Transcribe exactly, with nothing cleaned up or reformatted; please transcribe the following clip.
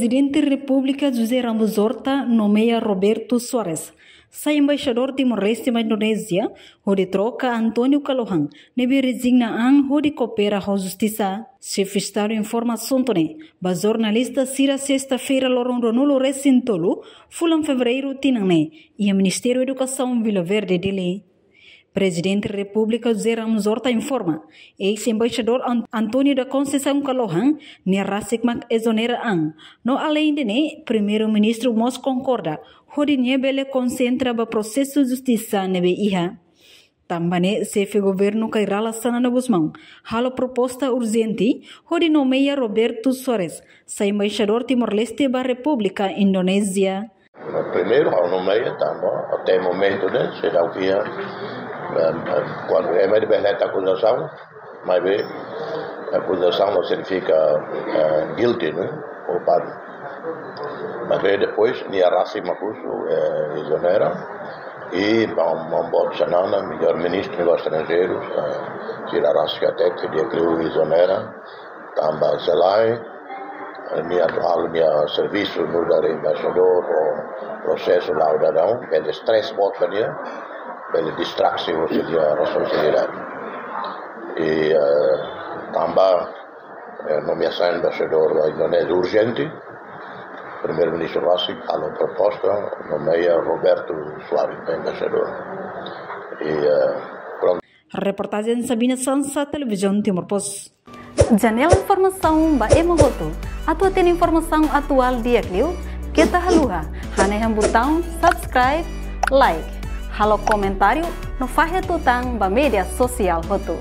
Prezidente Repúblika José Ramos Horta nomeia Roberto Soares sai embaixadór Timor-Leste ba Indonézia, hodi troka António Kalohan, ne'ebé rezigna an hodi koopera ho justisa. Xefe Estadu informa asuntu ne'e ba jornalista sira sesta-feira loron ruanulu-resin-tolu fulan Fevereiru tinan ne'e, iha Ministériu Edukasaun Vila Verde, Dili. Prezidente Repúblika José Ramos Horta informa, eis-embaixadór An-, António da Conceição Kalohan, nia rasik mak ezonera an. No aleinde ne'e, Primeiru-Ministru mós konkorda hodi nia bele konsentra ba prosesu justisa ne'ebé iha. Tanba ne'e, Xefe Governu Kay Rala Xanana Gusmão halo proposta urjente hodi nomeia Roberto Soares sai embaixadór Timor-Leste ba Repúblika Indonézia. Primeiru, ha'u nomeia, tanba até momentu ne'e, seidauk iha, eh, eh, kuandu ema bele hetan akuzasaun, maibé akuzasaun la signifika, eh, guilty, ne'e? Culpado. Maibé depois, nia rasik mak husu, eh, ezonera, i maun, maun boot Xanana, melhor ministru negósius estranjeirus, eh, sira rasik hatete, di'ak liu ezonera, tanba se lae, eh, nia atu halo nia servisu nu'udar embaixadór, ho prosesu la'o daudaun, bele stress boot ba nia, bele distraksi husi nia responsabilidade. I, eh, tanba, eh, nomeasaun embaixadór ba Indonézia urjente, Primeiru-Ministru rasik halo proposta, nomeia Roberto Soares ba embaixadór. I, eh, prontu. Reportajen Sabina Sansa, Televizaun Timor Post. Janela informasaun ba ema hotu. Atu hatene informasaun atuál di'ak liu, keta haluha hanehan butaun subscribe, like, halo komentáriu no fahe tutan ba média sosiál hotu.